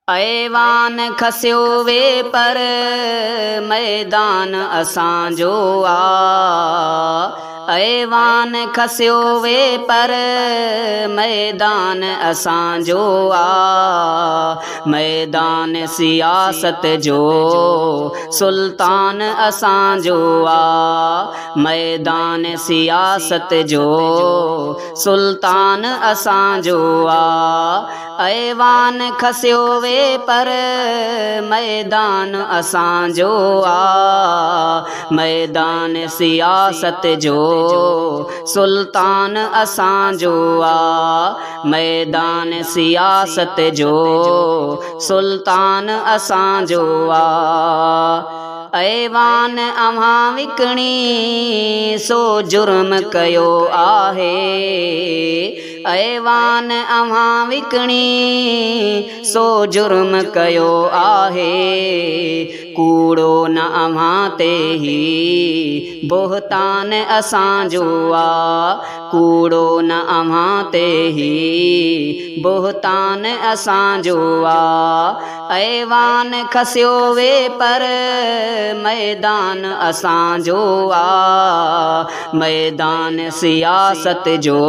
ايوان کسيو وي پر ميدان اسان جو آ. ايوان کسيو وي پر ميدان اسان جو آ. ميدان سياست جو سلطان اسان جو آ. ميدان سياست جو سلطان اسان جو آ. ايوان کسيو وي پر ميدان اسان جو آ. ميدان سياست جو سلطان اسان جو آ. ميدان سياست جو سلطان اسان جو آ. ايوان اوهان وڪڻي سو جرم ڪيو آهي. ايوان اوهان وڪڻي سو جرم ڪيو آهي. ڪوڙو نه اوهان تي هي بهتان اسان جو آ. ڪوڙو نه اوهان تي هي بهتان اسان جو آ. ايوان کسيو وي پر ميدان اسان جو آ. ميدان سياست جو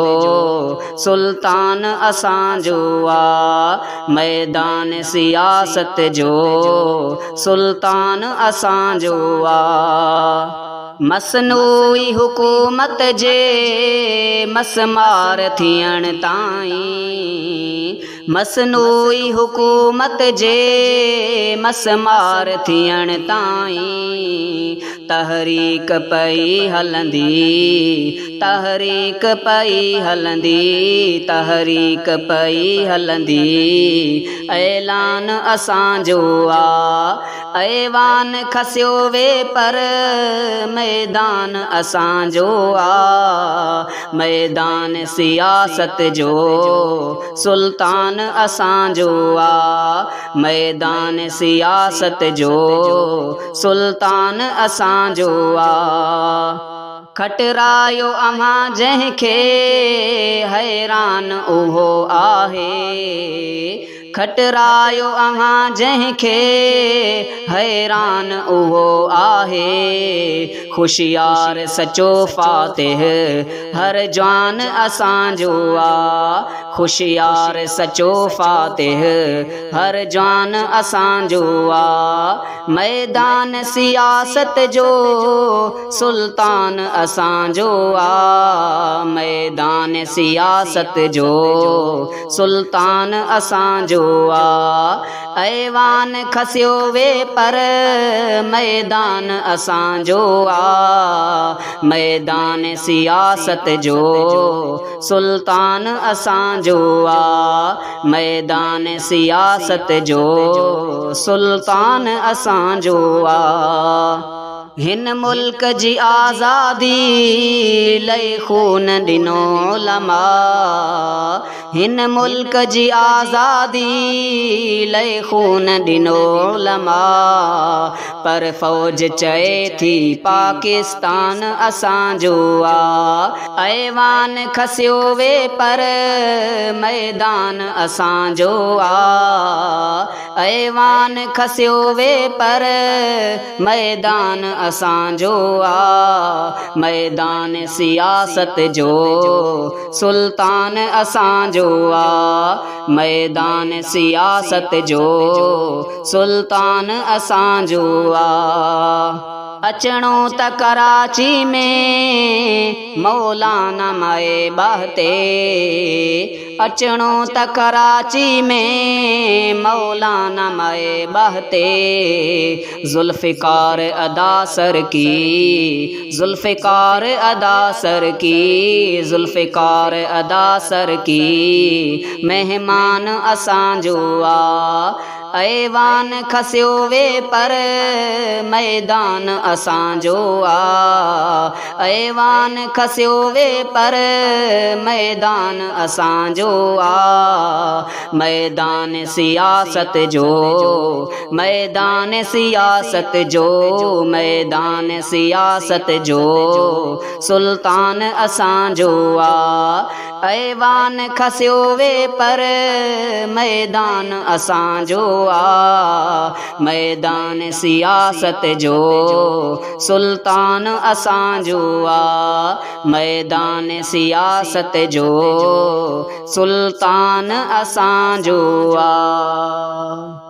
سلطان اسان جو آ. ميدان سياست جو سلطان اسان جو آ. مصنوعي حڪومت جي مسمار ٿيڻ تائين، مصنوعي حڪومت جي مسمار ٿيڻ تائين تحريڪ پئي هلندي، تحريڪ پئي هلندي، تحريڪ پئي هلندي. اعلان اسان جو آ. ايوان کسيو وي پر ميدان اسان جو آ. ميدان سياست جو سلطان اسان جو آ. ميدان سياست جو سلطان اسان جو آ. کٽرايو اوهان جنهن کي حيران اهو آهي. کٽرايو اوهان جنهن کي حيران اهو آهي. هوشيار سچو فاتح هر جوان اسان جو آ. هوشيار سچو فاتح هر جوان اسان جو آ. ميدان سياست جو سلطان اسان جو آ. ميدان سياست جو سلطان اسان جو آ. ايوان کسيو وي پر ميدان اسان جو آ. ميدان سياست جو سلطان اسان جو آ. ميدان سياست جو سلطان اسان جو آ. هن ملڪ جي آزادي لئي خون ڏنو علماء. هن ملڪ جي آزادي لئي خون ڏنو علماء. پر فوج چئي ٿي پاڪستان اسان جو آ. ايوان کسيو وي پر ميدان اسان جو آ. ايوان کسيو وي پر ميدان اسان جو آ. ميدان سياست جو سلطان اسان جو آ. ميدان سياست جو سلطان اسان جو آ. اچڻو ته ڪراچي ۾ مولانا مائي ٻاهتي. اچڻو ته ڪراچي ۾ مولانا مائي ٻاهتي. ذوالفقار ادا سرڪي، ذوالفقار ادا سرڪي، ذوالفقار ادا سرڪي مهمان اسان جو آ. ايوان کسيو وي پر ميدان اسان جو آ. ايوان کسيو وي پر ميدان اسان جو آ. ميدان سياست سياست جو، ميدان سياست جو، ميدان سياست جو، سلطان اسان جو آ. ايوان کسيو وي پر ميدان اسان جو آ، ميدان سياست جو، سلطان اسان جو آ، ميدان سياست جو، سلطان اسان جو آ.